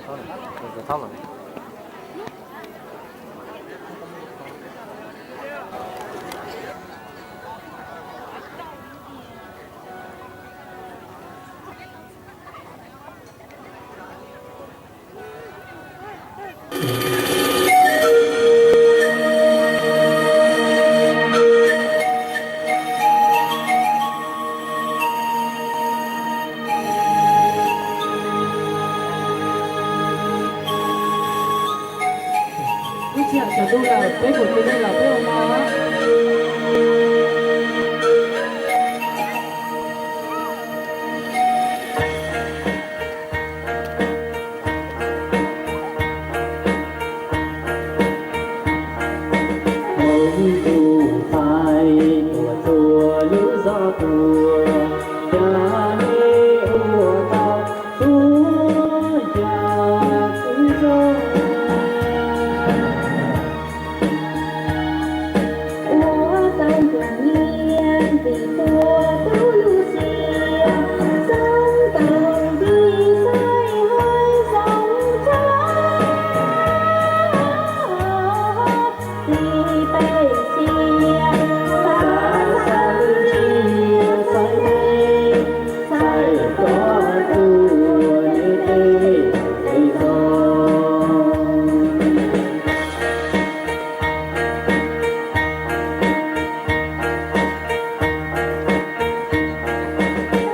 Ib txhia cov tub lawm, peb puas cia nej los peb ua no? Hmoob tus ntxhais tuaj txhua lub zos tuaj, cas nej ua tau txhua yam txhua txoj. Ua tau tus nyiaj vim tua tub lub xiab, xoob tau vim xaiv haiv xoob tshaj. Tib peb xiab, xaiv txhua tsiaj xaiv me, xaiv koj tuaj neb tej txhais txog.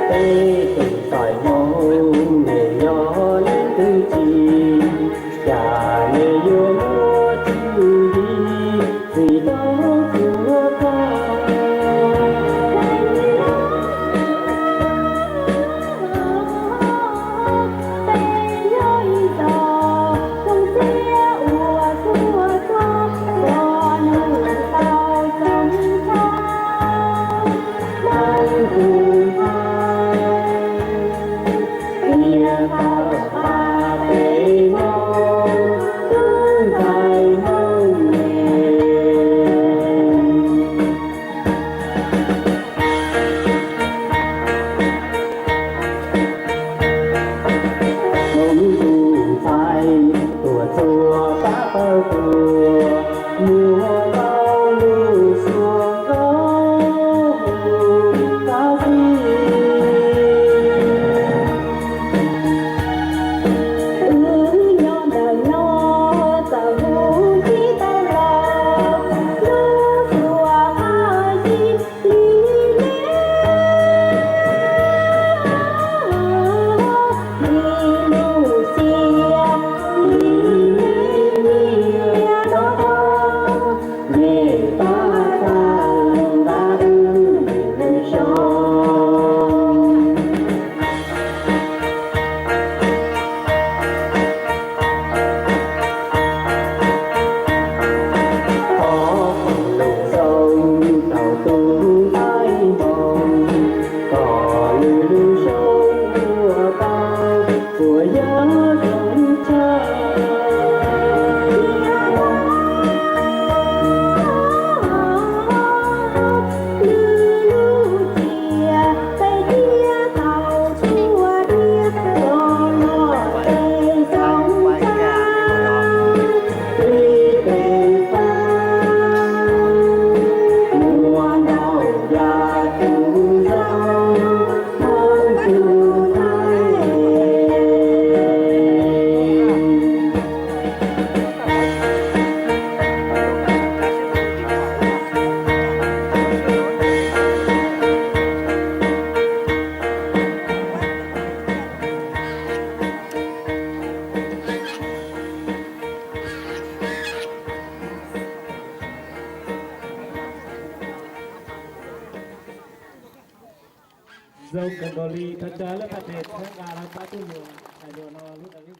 Peb tus ntxhais Hmoob nws nyob leej twg tsis, cas nws yuav muaj tswv yim txhim tau txhua txoj. Peb yog ib txoj xyoob xiab uas txhua txhua txoj, nws tau xoob tshaj Hmoob tus ntxhais, qhia tau pab peb Hmoob tus ntxhais Hmoob ne. Hmoob tus ntxhais tuaj txhua qab pawg tuaj, muaj tau lub suab nkauj lub qab zib. Wb nyob ntawm no txawm mus tsis tau los, lub suab qab zib li liab, li lub xiab li liab no, nej pab txhawb nqa wb lub zos. Thov foom lus zoo rau tus ntxhais Hmoob, kom nws lub zoo ua tau txhua yam zoo tshaj. Nws lub tsiaj peb thiaj tau txhua tiam los luag tej xoob tshaj. Ib peb fab muaj ntau yam tus zoo Hmoob tus ntxhais. Zoo kawg nkaus li, thov caw leej thaj tes txhawb nqa rau pab tub hluas hais lus no lub dag li.